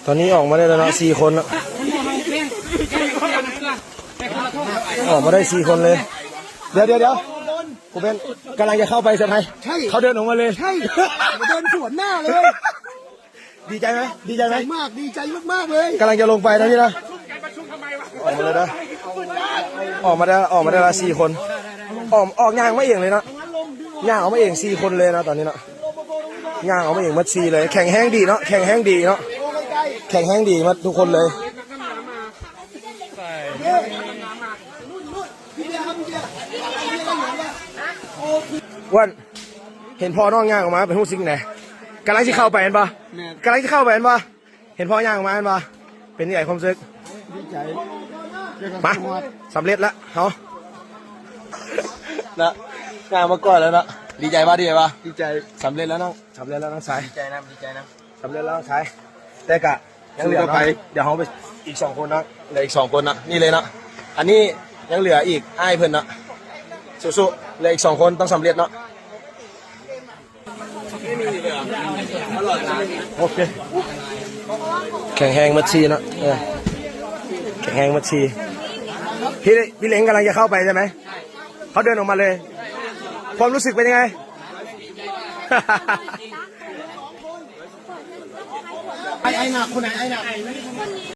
ຕອນນີ້ອອກມາໄດ້ແລ້ວເນາະ ສີ່ຄົນເນາະ ອອກມາໄດ້ສີ່ຄົນເລີຍ. ດຽວໆໆ ຄູເບັນກຳລັງຈະເຂົ້າໄປເຊີນໄພ ໃຊ່ ເຂົາເດີນອອກມາເລີຍ ໃຊ່ ເດີນສວນໜ້າເລີຍ. ດີໃຈໄໝ? ດີໃຈໄໝ? ດີໃຈມາກ ດີໃຈມາກໆເລີຍ. ກຳລັງຈະລົງໄປນະພີ່ນະ ອອກມາແລ້ວເດີ ອອກມາໄດ້ ອອກມາໄດ້ລະສີ່ຄົນ ອອກ ອອກຍ່າງມາເອງເລີຍເນາະ ຍ່າງອອກມາເອງສີ່ຄົນເລີຍເນາະ ຕອນນີ້ເນາະ ຍ່າງອອກມາເອງໝົດສີ່ເລີຍ. ແຂງແຮງດີເນາະ ແຂງແຮງດີເນາະ ແຂງແຮງດີໝົດທຸກຄົນເລີຍ. ອ້ວນ ເຫັນພໍ່ນ້ອງຍ່າງອອກມາເປັນຮູ້ສຶກແນວໃດ? ກຳລັງຊິເຂົ້າໄປແມ່ນບໍ່? ແມ່ນ ກຳລັງຊິເຂົ້າໄປແມ່ນບໍ່? ເຫັນພໍ່ຍ່າງອອກມາແມ່ນບໍ່? ເປັນຈັ່ງໃດຄວາມຮູ້ສຶກ? ດີໃຈ ມາ ສຳເລັດລະເຮົາ ນະ ຍ່າງມາກ່ອນແລ້ວເນາະ. ດີໃຈບໍ່? ດີໃຈບໍ່? ດີໃຈ ສຳເລັດແລ້ວນ້ອງ ສຳເລັດແລ້ວນ້ອງຊາຍ. ດີໃຈນຳ ດີໃຈນຳ ສຳເລັດແລ້ວນ້ອງຊາຍ. ແຕ່ກະຍັງເຫຼືອ ສູ້ຕໍ່ໄປ ເນາະ ດຽວເຮົາໄປອີກສອງຄົນເນາະ ເຫຼືອອີກສອງຄົນເນາະ ນີ້ເລີຍເນາະ. ອັນນີ້ຍັງເຫຼືອອີກອ້າຍເພິ່ນເນາະ ສູ້ໆ ເຫຼືອອີກສອງຄົນຕ້ອງສຳເລັດເນາະ. ໂອເຄ ແຂງແຮງໝົດສີ່ເນາະ ເອີ ແຂງແຮງໝົດສີ່. ພີ່ ພີ່ເລັງກຳລັງຈະເຂົ້າໄປໃຊ່ໄໝ? ເຂົາເດີນອອກມາເລີຍ ຄວາມຮູ້ສຶກເປັນຍັງໄງ? ໄອ້ ໄອ້ໜັກ ຄົນໃດໄອ້ໜັກ?